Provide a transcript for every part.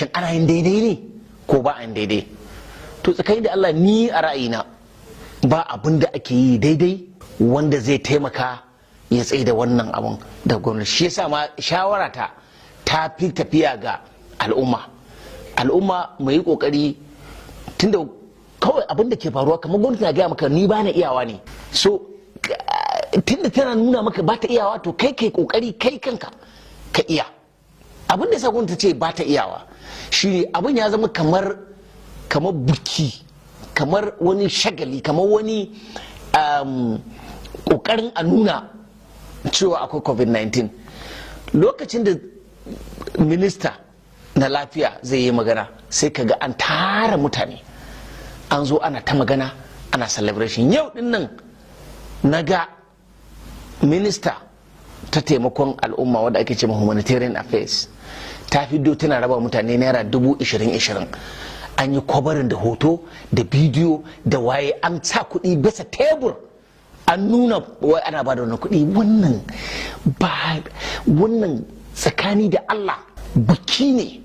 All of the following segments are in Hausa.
Shin ana yin daidai ne ko ba a yin daidai? To, tsakani da Allah, ni a ra'ayina ba abin da ake yi daidai wanda zai taimaka ya tsaye da wannan abun da gwamnati. Shi yasa ma shawara ta ta fi tafiya ga al'umma. Al'umma mai yi kokari, tunda kawai abin da ke faruwa kamar gwamnati na gaya maka ni ba na iyawa ne. So tunda tana nuna maka ba ta iyawa, to kai kai kokari kai kanka ka iya. Abin da yasa gwamnati ce ba ta iyawa shine abin ya zama kamar buki, kamar wani shagali, kamar wani kokarin a nuna cewa akwai COVID-19. Lokacin da minista na lafiya zai yi magana, sai ka ga an tara mutane, an zo ana ta magana, ana celebration. Yau din nan na ga minista ta taimakon al'umma, wadda ake ce humanitarian affairs, ta fiddo tana raba mutane ₦20,000 20. An yi covering da hoto da bidiyo da waye, an sa kuɗi bisa tebur, an nuna wai ana ba da wannan kuɗi. Wannan ba, wannan tsakani da Allah biki ne,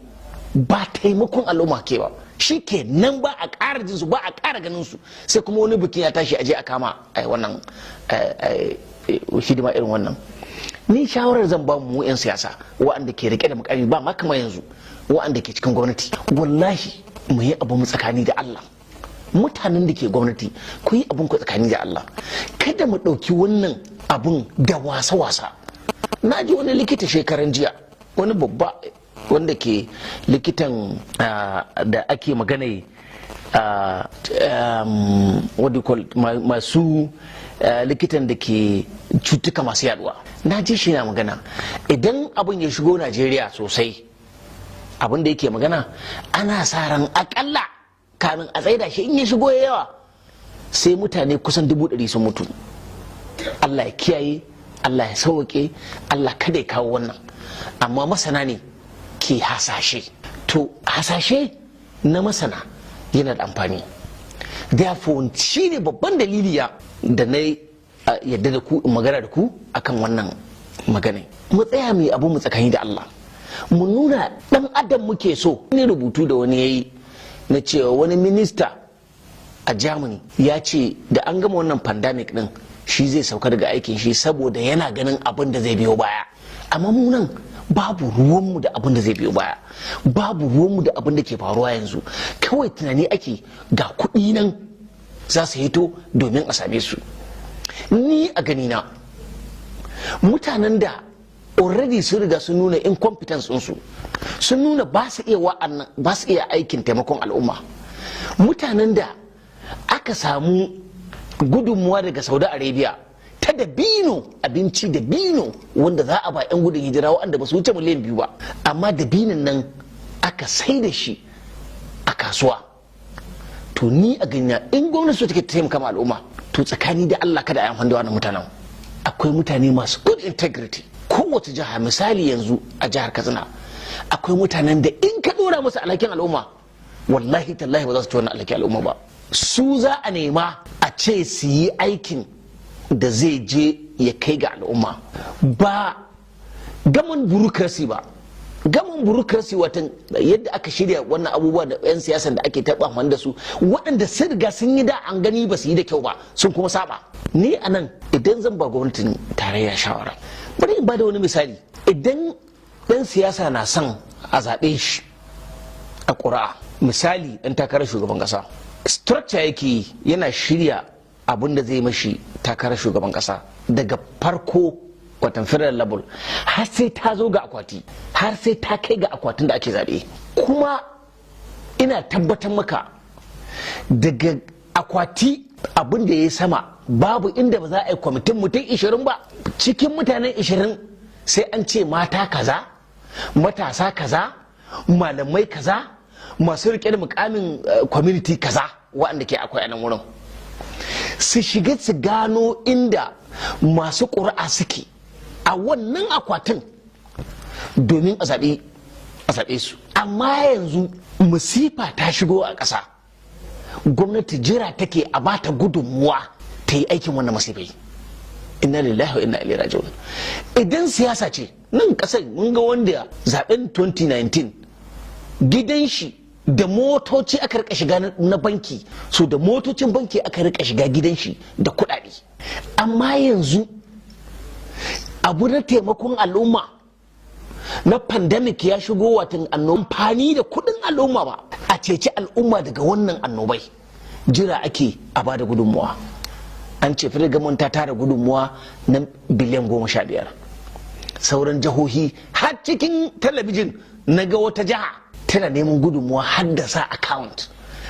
ba taimakon al'umma ke ba. Shi ke nan, ba a ƙara jinsu, ba a ƙara ganin su, sai kuma wani bikin ya tashi, aje a kama wannan hidima irin wannan. Ni shawarar zan ba mu 'yan siyasa waɗanda ke rike da mukami, ba ma kamar yanzu waɗanda ke cikin gwamnati, wallahi mu yi abu mu tsakani da Allah. Mutanen da ke gwamnati, ku yi abun ku tsakani da Allah. Kada mu ɗauki wannan abun da wasa-wasa. Na ji wani likita shekaran jiya, wani babba wanda ke likitan da ake magana, what do you call, masu likitan da ke cutuka masu yaduwa. Na ji shi na magana, idan abin ya shigo Najeriya sosai, abin da yake magana, ana sa ran akalla kamin a tsaida shi, in ya shigo yawa, sai mutane kusan 100,000 sun mutu. Allah ya kiyaye, Allah ya sauke, Allah kada ya kawo wannan. Amma masana ne ke hasashe. To, hasashe na masana yana da amfani. Therefore, shi ne babban dalili ya da na yadda da ku in magana da ku akan wannan magana. Mu tsaya mai abu mu tsakani da Allah, mu nuna dan adam muke so. Ni rubutu da wani yayi na cewa wani minista a Germany ya ce da an gama wannan pandemic din, shi zai sauka daga aikin shi, saboda yana ganin abin da zai biyo baya. Amma mu nan babu ruwanmu da abin da zai biyo baya, babu ruwanmu da abin da ke faruwa yanzu. Kawai tunani ake ga kuɗi nan za su hito domin a same su. Ni a ganina, mutanen da already sun riga sun nuna incompetence ɗinsu, sun nuna ba su iya wa'annan, ba su iya aikin taimakon al'umma, mutanen da aka samu gudunmuwa daga Saudi Arabia ta dabino, abinci dabino wanda za a ba 'yan gudun hijira waɗanda ba su wuce miliyan 2 ba, amma dabinin nan aka sai da shi a kasuwa. To, ni a ganina, in gwamnati take taimaka ma al'umma, to tsakani da Allah kada a yi amfani da wannan mutanen. Akwai mutane masu good integrity kowace jiha. Misali, yanzu a jihar Katsina akwai mutanen da in ka dora musu alhakin al'umma, wallahi tallahi ba za su ci wannan alhakin al'umma ba. Su za a nema a ce su yi aikin da zai je ya kai ga al'umma, ba gaman bureaucracy ba. Gaman bureaucracy, watan yadda aka shirya wannan abubuwa da 'yan siyasan da ake taɓa amfani da su, waɗanda sun riga sun yi da an gani ba su yi da kyau ba, sun kuma saba. Ni a nan, idan zan ba gwamnatin tarayya shawara, bari in ba da wani misali. Idan ɗan siyasa na son a zaɓe shi a ƙuri'a, misali ɗan takarar shugaban ƙasa, structure yake, yana shirya abin da zai mashi takarar shugaban ƙasa daga farko, watan federal level, har sai ta zo ga akwati, har sai ta kai ga akwatin da ake zaɓe. Kuma ina tabbatar maka, daga akwati abin da ya sama, babu inda ba za a yi kwamitin mutum 20 ba. Cikin mutanen 20 sai an ce mata kaza, matasa kaza, malamai kaza, masu rike da mukamin community kaza, waɗanda ke akwai a nan wurin, su shiga su gano inda masu ƙuri'a suke a wannan akwatin domin a zaɓe su. Amma yanzu musifa ta shigo a ƙasa, gwamnati jira take a bata gudunmuwa ta yi aikin wannan masifai. Inna lillahi wa inna ilaihi raji'un. Idan siyasa ce nan ƙasar, mun ga wanda zaben 2019 Gidan shi da motoci aka rika shiga na banki, so da motocin banki aka rika shiga gidan shi da kuɗaɗe. Amma yanzu abu na taimakon al'umma na pandemic ya shigo, watan amfani da kuɗin al'umma ba a ceci al'umma daga wannan annobai, jira ake a bada gudunmuwa. An ce federal government ta tara gudunmuwa na biliyan 15. Sauran jihohi, har cikin talabijin na ga wata jiha tana neman gudunmuwa har da sa account.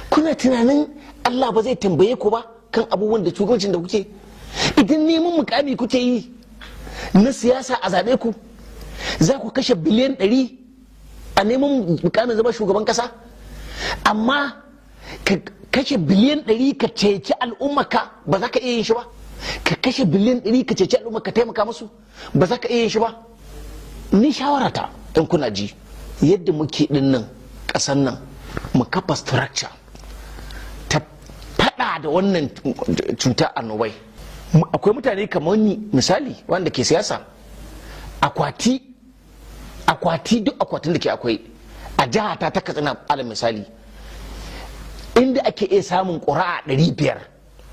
Kuna tunanin Allah ba zai tambaye ku ba kan abubuwan da shugabancin da kuke? Idan neman mukami kuke yi na siyasa a zaɓe ku, za ku kashe biliyan 100 a neman mukamin zama shugaban kasa, amma ka kashe biliyan 100 ka ceci al'ummaka, ba za ka iya yin shi ba? Ka kashe biliyan 100 ka ceci al'umma, ka taimaka musu, ba za ka iya yin shi ba? Ni shawarata, in kuna ji, yadda muke din nan, kasan nan mu kafa structure ta fada da wannan cuta annobai. Akwai mutane kamar ni misali, wanda ke siyasa, akwati akwati, duk akwatin da ke akwai a jiha ta ta Katsina, alal misali, inda ake iya samun ƙuri'a 500,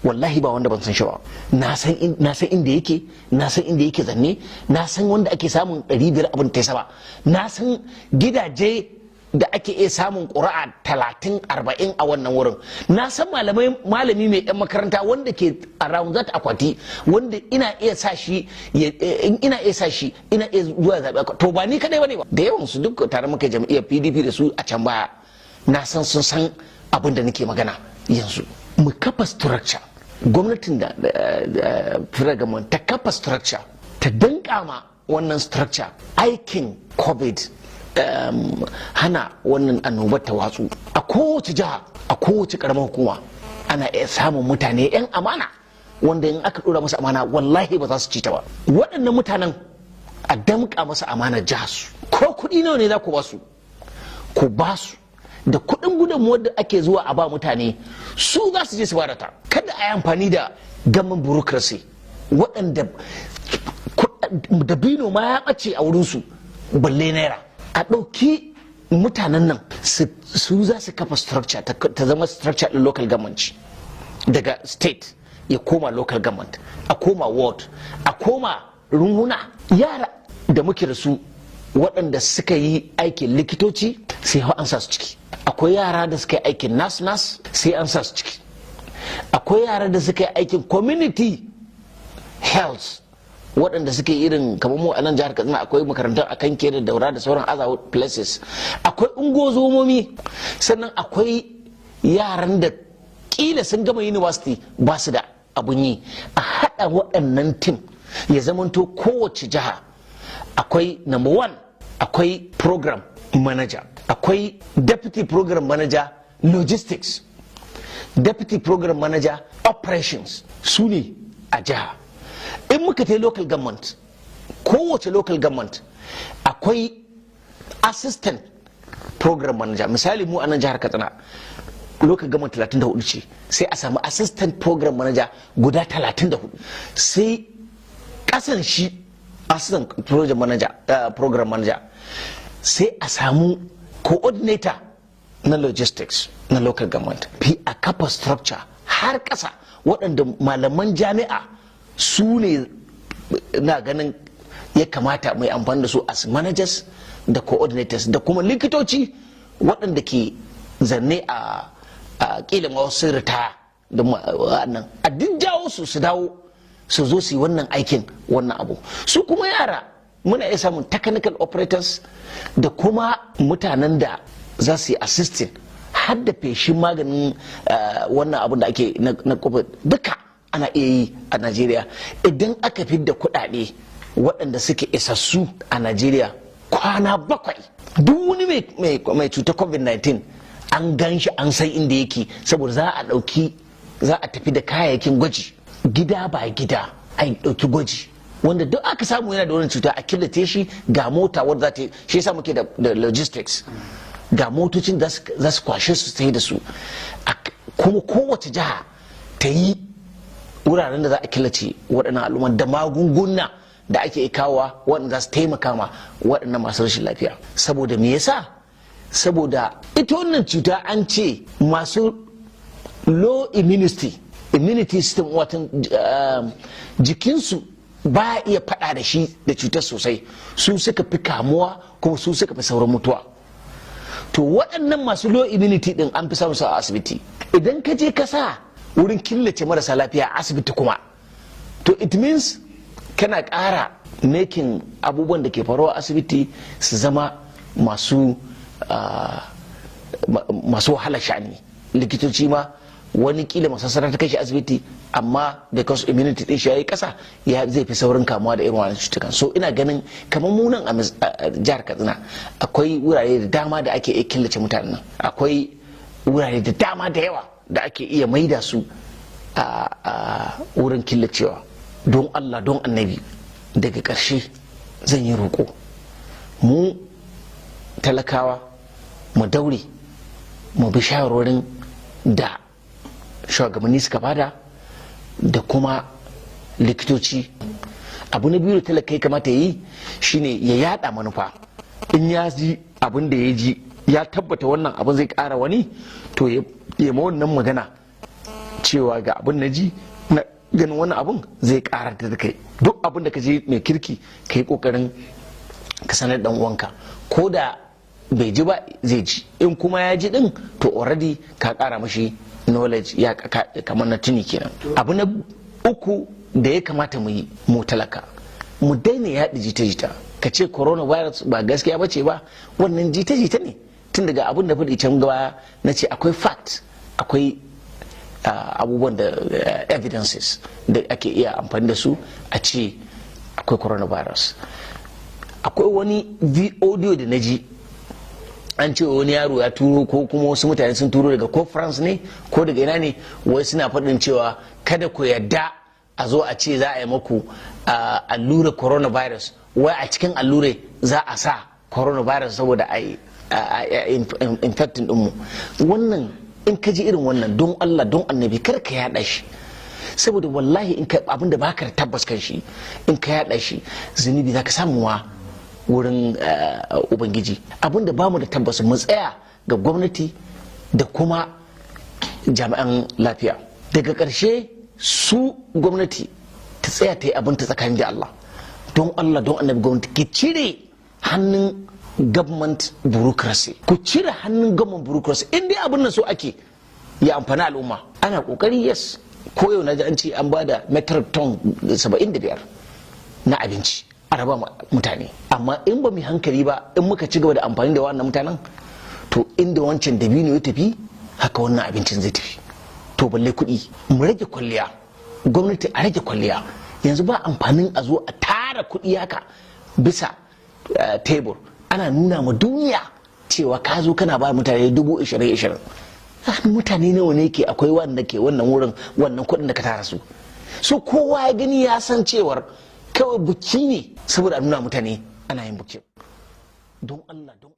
wallahi ba wanda ban san shi ba. Na san inda yake, na san inda yake zanne, na san wanda ake samun 500 abin ta saba, na san gidaje da ake iya samun ƙuri'a 30, 40 a wannan wurin. Na san malamai, malami mai yan makaranta wanda ke around that akwati, wanda ina iya sa shi, ina iya sa shi, ina iya zuwa zaɓe. To, ba ni kadai bane ba, da yawan su duk tare muka jam'iyyar PDP da su a can baya. Na san sun san abin da nake magana. Yanzu mu kafa structure, gwamnatin da federal government ta kafa structure, ta danka ma wannan structure aikin COVID, hana wannan annobar ta watsu a kowace jiha, a kowace karamar hukuma. Ana iya samun mutane 'yan amana wanda in aka dora masa amana, wallahi ba za su ci ta ba. Waɗannan mutanen a damƙa masa amanar jihar su. Ko kuɗi nawa ne za ku ba su, ku ba su. Da kuɗin gudunmuwar da ake zuwa a ba mutane, su za su je su bada ta. Kada a yi amfani da government bureaucracy waɗanda dabino ma ya ɓace a wurinsu, balle naira. A ɗauki mutanen nan, su za su kafa structure ta zama structure ɗin local government, daga state ya koma local government, a koma ward, a koma runhuna. Yara da muke da su waɗanda suka yi aikin likitoci, sai an sa su ciki. Akwai yara da suka yi aikin nurse nurse, sai an sa su ciki. Akwai yara da suka yi aikin community health, waɗanda suke irin kamar mu a nan jihar Katsina, akwai makarantar a Kanke da Daura da sauran other places, akwai ungozomomi. Sannan akwai yaran da kila sun gama university, ba su da abun yi. A haɗa waɗannan team, ya zamanto kowace jiha akwai number one, akwai program manager, akwai deputy program manager logistics, deputy program manager operations, su ne a jiha. In muka ta local government, kowace local government akwai assistant program manager. Misali, mu a nan jihar Katsina, local government 34 ce, sai a samu assistant program manager guda 34. Sai kasan shi assistant project manager, program manager, sai a samu coordinator na logistics na local government. Fi a kafa structure har kasa, waɗanda malaman jami'a su ne na ganin ya kamata mai amfani da su as managers da coordinators, da kuma likitoci waɗanda ke zanne a kila ma wasu ritaya da wannan, a duk jawo su, su dawo su zo su yi wannan aikin, wannan abu. Su kuma yara, muna iya samun technical operators da kuma mutanen da za su yi assisting, har da feshin maganin wannan abun da ake na COVID, duka ana iya yi a Najeriya idan aka fidda kuɗaɗe waɗanda suke isassu a Najeriya. Kwana 7, duk wani mai cutar COVID-19 an gan shi, an san inda yake, saboda za a ɗauki, za a tafi da kayayyakin gwaji gida ba gida, a ɗauki gwaji. Wanda duk aka samu yana da wani cuta, a killace shi. Ga mota wadda za ta, shi yasa muke da logistics, ga motocin da za su kwashe su sai da su. Kuma kowace jiha ta yi wuraren da za a killace waɗannan al'umma, da magunguna da ake kawowa waɗanda za su taimaka ma waɗannan masu rashin lafiya. Saboda me yasa? Saboda ita wannan cuta an ce masu low immunity system, watan jikinsu ba iya fada da shi da cutar sosai, su suka fi kamuwa kuma su suka fi saurin mutuwa. To waɗannan masu low immunity din an fi samun su a asibiti. Idan ka je ka sa wurin killace marasa lafiya a asibiti kuma, to it means kana ƙara making abubuwan da ke faruwa a asibiti su zama masu wahala sha'ani. Likitoci ma wani kila masassara ta kai shi asibiti, amma because immunity din shi yayi kasa, ya zai fi saurin kamuwa da irin wannan cutukan. So ina ganin kamar mu nan a jihar Katsina akwai wurare da dama da ake iya killace mutanen nan. Akwai wurare da dama da yawa da ake iya maida su a wurin killacewa. Don Allah, don Annabi, daga ƙarshe zan yi roƙo, mu talakawa mu daure mu bi shawarwarin da shugabanni suka bada da kuma likitoci. Abu na biyu da talaka ya kamata yi shine ya yada manufa. In ya ji abin da ya ji, ya tabbata wannan abin zai kara wani, to ya ma wannan magana cewa ga abin na ji, na ganin wannan abin zai kara da kai. Duk abin da ka ji mai kirki, ka yi kokarin ka sanar dan uwanka. Ko da bai ji ba, zai ji. In kuma ya ji din, to already ka kara mashi knowledge, ya kamar na tuni kenan. Abu na uku da ya kamata mu yi, mu talaka mu daina yaɗa jita-jita. Ka ce coronavirus ba gaskiya ba ce ba, wannan jita-jita ne. Tun daga abin da faɗi can gaba na ce akwai fact, akwai abubuwan da evidences da ake iya amfani da su a ce akwai coronavirus. Akwai wani audio da na ji an ce wani yaro ya turo, ko kuma wasu mutane sun turo daga ko France ne ko daga ina ne, wai suna faɗin cewa kada ku yadda a zo a ce za a yi maku allura coronavirus, wai a cikin allure za a sa coronavirus saboda a yi infecting dinmu. Wannan in ka ji irin wannan, don Allah, don Annabi, kar ka yada shi, saboda wallahi in ka abin da baka da tabbas kan shi, in ka yada shi, zunubi za ka samu wa wurin Ubangiji. Abin da bamu da tabbas, mu tsaya ga gwamnati da kuma jami'an lafiya. Daga ƙarshe, su gwamnati ta tsaya ta yi abin ta tsakanin da Allah. Don Allah, don Annabi, gwamnati ki cire hannun government bureaucracy, ku cire hannun government bureaucracy. In dai abin nan so ake ya amfani al'umma, ana kokari. Yes, ko yau na ji an ce an ba da metric ton 75 na abinci a raba mutane. Amma in ba mu hankali ba, in muka ci gaba da amfani da wannan mutanen, to inda wancan dabino ya tafi, haka wannan abincin zai tafi, to balle kuɗi. Mu rage kwalliya, gwamnati a rage kwalliya. Yanzu ba amfanin a zo a tara kuɗi haka bisa tebur, ana nuna ma duniya cewa ka zo kana ba mutane 20,000, 20,000. Mutane nawa ne ke akwai wanda ke wannan wurin wannan kuɗin da ka tara su? So kowa ya gani ya san cewar kawai buki ne saboda a nuna mutane ana yin bukin. Don Allah, don